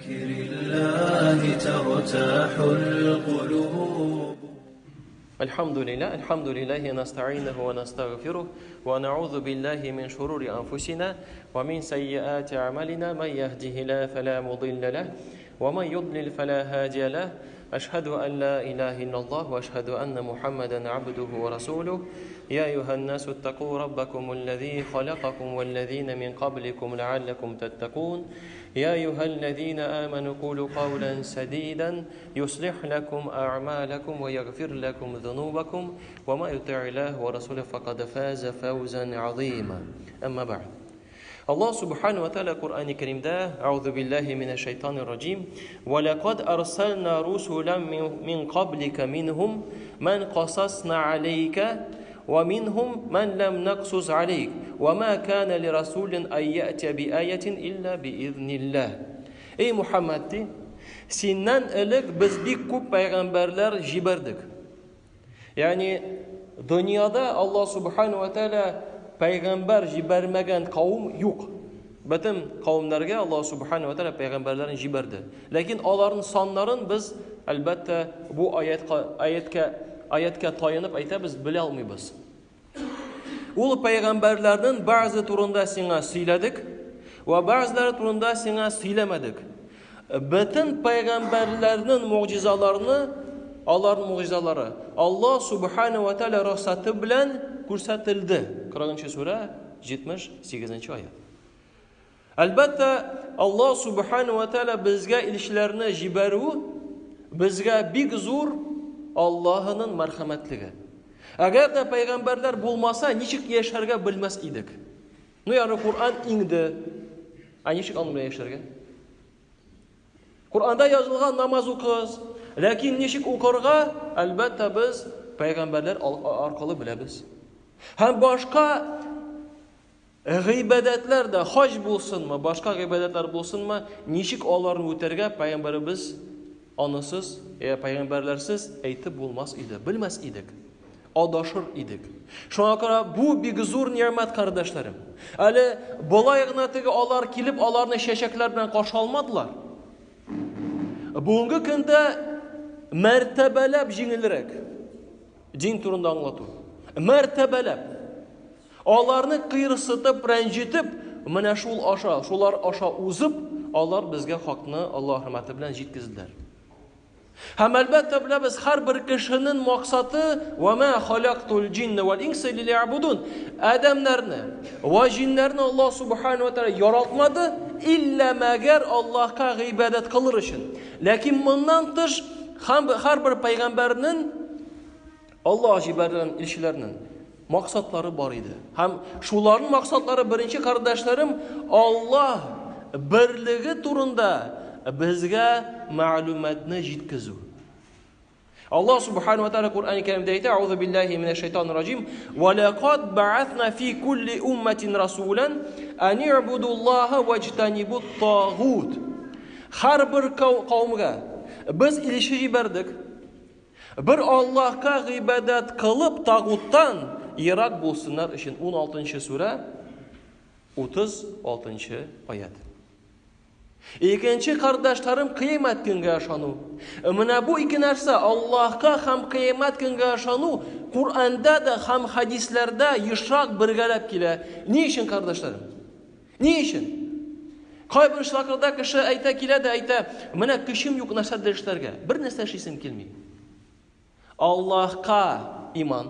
بذكر الله ترتاح القلوب. الحمد لله، الحمد لله نستعينه ونستغفره ونعوذ بالله من شرور أنفسنا ومن سيئات أعمالنا، من يهده الله فلا مضل له ومن يضلل فلا هادي له. أشهد أن لا إله إلا الله وأشهد أن محمدا عبده ورسوله. يا أيها الناس اتقوا ربكم الذي خلقكم والذين من قبلكم لعلكم تتقون. يا أيها الذين آمنوا قولوا قولا سديدا يصلح لكم أعمالكم ويغفر لكم ذنوبكم وما يطع الله ورسوله فقد فاز فوزا عظيما. أما بعد. الله سبحانه وتعالى قرآن الكريم ده أعوذ بالله من الشيطان الرجيم ولقد أرسلنا رسلا من قبلك منهم من قصصنا عليك ومنهم من لم نقصص عليك وما كان لرسول أن يأتي بآية إلا بإذن الله. Ey Muhammed ди, синнән элек без бик күп пәйгамбәрләр җибәрдек. Ягъни дөньяда Аллаһ субхану ва тааля пәйгамбәр җибәрмәгән кавым юк. Бөтен кавымнарга Аллаһ субхану ва тааля пәйгамбәрләрен җибәрде. Ләкин аларның саннарын без әлбәттә бу аятка аятка аятка таянып әйтәбез, белә алмыйбыз. Ул пәйгамбәрләрнең бәгъзе турында сиңа сөйләдек, вә бәгъзеләре турында сиңа сөйләмәдек. Бөтен пәйгамбәрләрнең мугъҗизаларны, аларның мугъҗизалары Аллаһ субхана ва тааля рөхсәте белән күрсәтелде. 40 сүрә, 78 аят. Әлбәттә, Аллаһ субхана ва тааля безгә илчеләрне җибәрү безгә бик зур Аллаһының мәрхәмәтлеге. Әгәр дә пәйгамбәрләр булмаса, ничек яшәргә белмәс идек. Ну, ягъни Коръән иңде. Ә ничек аның белән яшәргә? Коръәндә язылган намаз укыгыз. Ләкин ничек укырга, әлбәттә, без пәйгамбәрләр аркылы беләбез. Һәм башка гыйбадәтләр дә, хаҗ булсынмы, башка гыйбадәтләр булсынмы, ничек аларны үтәргә пәйгамбәребез анысыз, я пәйгамбәрләрсез әйтеп булмас иде, белмәс идек. Адашыр идек. Шуңа күрә бу бик зур нигъмәт, кардәшләрем. Әле болай гына теге алар килеп, аларны чәчәкләр белән каршы алмадылар. Бүгенге көндә мәртәбәләп җиңелрәк дин турында аңлату. Мәртәбәләп. Аларны кыерсытып, рәнҗетеп, менә шул аша, шулар аша узып, алар безгә хакны Аллаһ рәхмәте белән җиткезделәр. Һәм әлбәттә беләбез, һәрбер кешенең максаты ва ма халактул җинна вал инса лиябудун. Адәмнәрне ва җиннәрне Аллаһ субхану ва тааля яралтмады, илла мәгәр Аллаһка гыйбадәт кылыр өчен. Ләкин моннан тыш һәрбер пәйгамбәрнең Аллаһ җибәргән илчеләрнең максатлары бар иде. Һәм шуларның максатлары беренче кардәшләрем Аллаһ берлеге турында безгә мәгълүматны җиткезү. Аллаһ субхану ва тааля Коръән Кәримдә әйтә: "Аузу биллаһи минәш шайтанир раҗим. Ва лакад ба'атна фи кулли умматин расулан ан i'будуллаһа ваҗтанибут тагут." Һәрбер кавымга без илче җибәрдек. Бер Аллаһка гыйбадәт кылып, тагуттан ерак булсыннар өчен. 16 сүрә, 36 аят. Икенче кардәшләрем кыямәт көнгә ышану. Менә бу ике нәрсә Аллаһка һәм кыямәт көнгә ышану Коръәндә дә һәм хәдисләрдә ешрак бергәләп килә. Ни өчен, кардәшләрем? Ни өчен? Кайбер очракларда кеше әйтә килә дә әйтә, менә көчем юк нәрсәдер эшләргә. Бер нәрсә эшлисем килми. Аллаһка иман.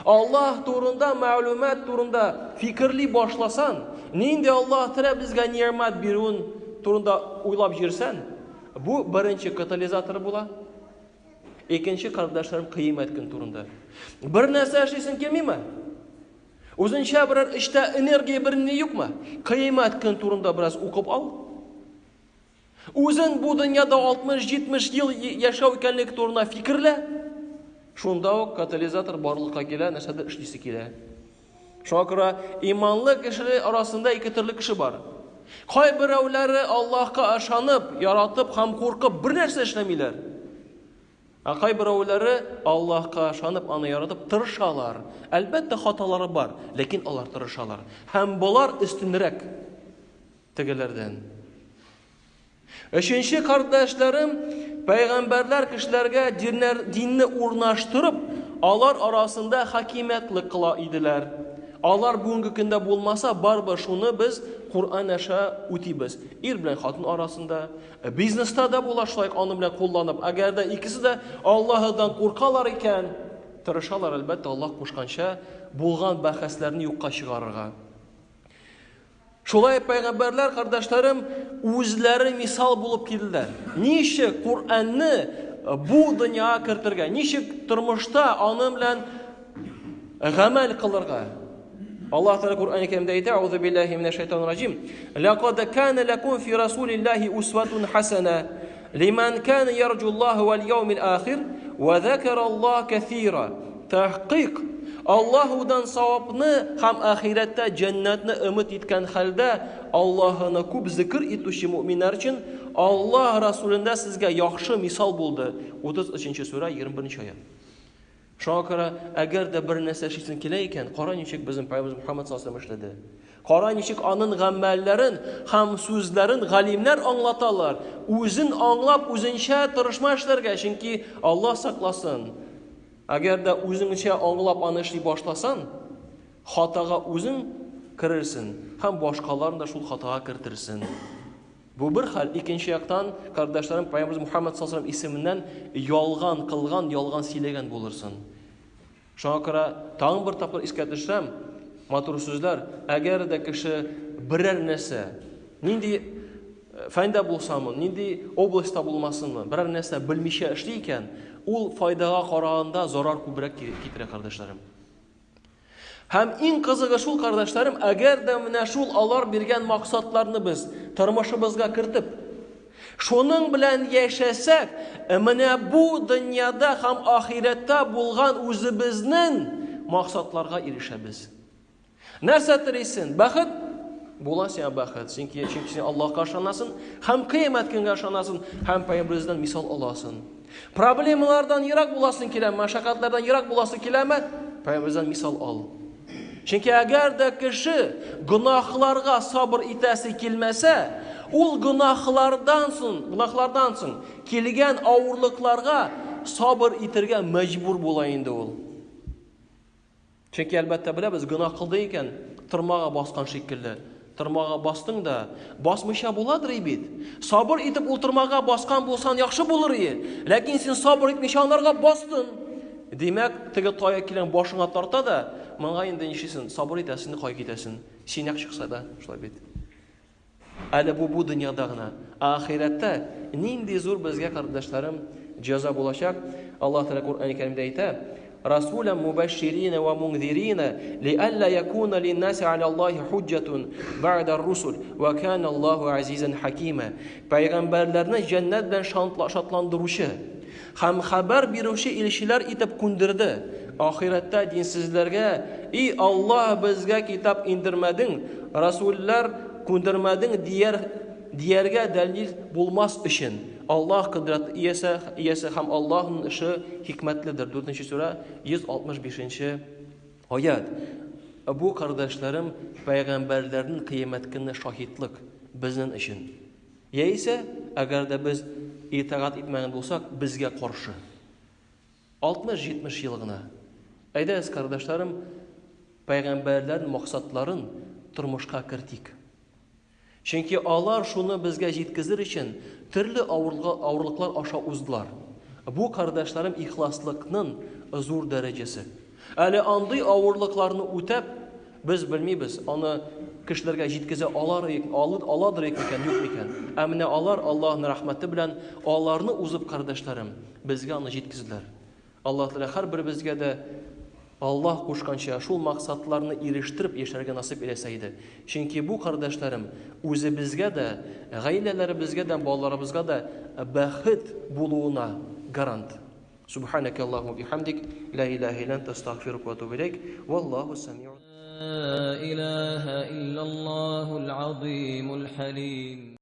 Аллаһ турында мәгълүмат турында фикерли башласан, нинди Аллаһ Тәгалә безгә нигъмәт бирүен турында уйлап җирсән, бу беренче катализатор була. Икенче кардәшләрем кыямәт көн турында. Бер нәрсә эшлисең килмиме? Үзенчә берәр эштә энергия берни юкмы? Кыямәт көн турында бераз укып ал. Үзен бу дөньяда 60-70 ел яшәү икәнлеге турында фикерлә. Шунда ук катализатор барлыкка килә, нәрсәдер эшлисе килә. Шуңа күрә иманлы кеше арасында ике төрле кеше бар. Кайберәүләре Аллаһка ышанып, яратып һәм куркып бер нәрсә эшләмиләр. Ә кайберәүләре Аллаһка ышанып, аны яратып тырышалар. Әлбәттә, хаталары бар, ләкин алар тырышалар. Һәм болар өстенрәк тегеләрдән. Өченче, кардәшләрем, пәйгамбәрләр кешеләргә диннәр, динне урнаштырып, алар арасында хакимиятлек кыла иделәр. Алар бүгенге көндә булмаса, барыбер шуны без Коръән аша үтибез. Ир белән хатын арасында, бизнеста да була шулай аны белән кулланып. Әгәр дә икесе дә Аллаһыдан куркалар икән, тырышалар әлбәттә Аллаһ кушканча булган бәхәсләрне юкка чыгарырга. Шулай пәйгамбәрләр, кардәшләрем, үзләре мисал булып килделәр. Ничек Коръәнне бу дөньяга кертергә, ничек тормышта аның белән гамәл кылырга. Аллаһ Тәгалә Коръән Кәримдә әйтә: "Аузу биллаһи минәш шайтанир раҗим. Лакад кана лакум фи расулиллаһи усватун хасана лиман кана ярҗуллаһа вал яумил ахир ва закара кәсира." Тәхкыйк Аллаһудан савапны һәм ахирәттә җәннәтне өмет иткән хәлдә Аллаһыны күп зикр итүче мөэминнәр өчен Аллаһ Расулендә сезгә яхшы мисал булды. 33 сүрә, 21 аят. Шуңа күрә, әгәр дә бер нәрсә эшлисең килә икән, кара ничек безнең Пәйгамбәребез Мухаммад саллаллаһу алейһи эшләде. Кара ничек аның гамәлләрен һәм сүзләрен галимнәр аңлаталар. Үзен аңлап, үзенчә тырышма эшләргә, чөнки Аллаһ сакласын. Әгәр дә үзеңчә аңлап аны эшли башласаң, хатага үзең керерсен һәм башкаларны да шул хатага кертерсен. Бу бер хәл, икенче яктан, кардәшләрем, Пәйгамбәребез Мухаммад саллаллаһу алейһи исеменнән ялган кылган, ялган сөйләгән булырсың. Шуңа күрә тагын бер тапкыр искә төшерәм, матур сүзләр, әгәр дә кеше берәр нәрсә, нинди фәндә булсамы, нинди областьта булмасынмы, берәр нәрсә белмичә эшли икән, ул файдага караганда зарар күбрәк китерә, кардәшләрем. Һәм иң кызыгы шул, кардәшләрем, әгәр дә менә шул алар биргән максатларны без тормышыбызга кертеп, шуның белән яшәсәк, менә бу дөньяда һәм ахирәттә булган үзебезнең максатларга ирешәбез. Нәрсә телисең? Бәхет? Була сиңа бәхет. Чөнки, чөнки син Аллаһка ышанасың һәм кыямәт көнгә ышанасың һәм пәйгамбәребездән мисал аласың. Проблемалардан ерак буласың киләме, мәшәкатьләрдән ерак буласың киләме? Пәйгамбәребездән мисал ал. Чөнки әгәр дә кеше гөнаһларга сабыр итәсе килмәсә, ул гөнаһлардан соң, гөнаһлардан соң килгән авырлыкларга сабыр итергә мәҗбүр була инде ул. Чөнки, әлбәттә, беләбез, гөнаһ кылды икән, тырмага баскан шикелле. Тырмага бастың да, басмыйча буладыр и бит. Сабыр итеп ул тырмага баскан булсан яхшы булыр и. Ләкин син сабыр итмичә анарга бастың. Димәк, теге таяк килгән башыңа тарта да, моңа инде нишлисең? Сабыр итәсең, кая китәсең? Синәк чыкса да, шулай бит. Әле бу бу дөньяда гына. Ә ахирәттә нинди зур безгә, кардәшләрем, җәза булачак. Аллаһ Тәгалә Коръән Кәримдә әйтә: "Расулан мубашширина ва мунзирина лиалла якуна линнаси аля Аллахи худжатун ба'да русул ва кана Аллаху азизан хакима." Пәйгамбәрләрне җәннәт белән шатландыручы һәм хәбәр бирүче илчеләр итеп күндерде. Ахирәттә динсезләргә, И Аллаһ, безгә китап индермәдең, расуллар күндермәдең дияр, дияргә дәлил булмас өчен. Аллаһ кодрәт иясе, иясе һәм Аллаһның эше хикмәтледер. 4 сүрә, 165 аят. Бу, кардәшләрем, пәйгамбәрләрнең кыямәт көнне шаһитлык безнең өчен. Яисә, әгәр дә без итагать итмәгән булсак, безгә каршы. 60-70 ел гына. Әйдәгез, кардәшләрем, пәйгамбәрләрнең максатларын тормышка кертик. Чөнки алар шуны безгә җиткезер өчен төрле авырлыклар аша уздылар. Бу, кардәшләрем, ихласлыкның зур дәрәҗәсе. Әле андый авырлыкларны үтәп, без белмибез, аны кешеләргә җиткезә алар, аладыр микән, юк микән. Ә менә алар Аллаһның рәхмәте белән аларны узып, кардәшләрем, безгә аны җиткезделәр. Аллаһ Тәгалә һәрберебезгә дә Аллаһ кушканча шул максатларны ирештереп яшәргә насыйп иләсә иде. Чөнки бу, кардәшләрем, үзебезгә дә, гаиләләребезгә дә, балаларыбызга да бәхет булуына гарант. Субханaka Аллаху бихамдик, ла илаһа илля анта, астагфирука ва атубу илейк. Валлаху самиу. لا إله إلا الله العظيم الحليم.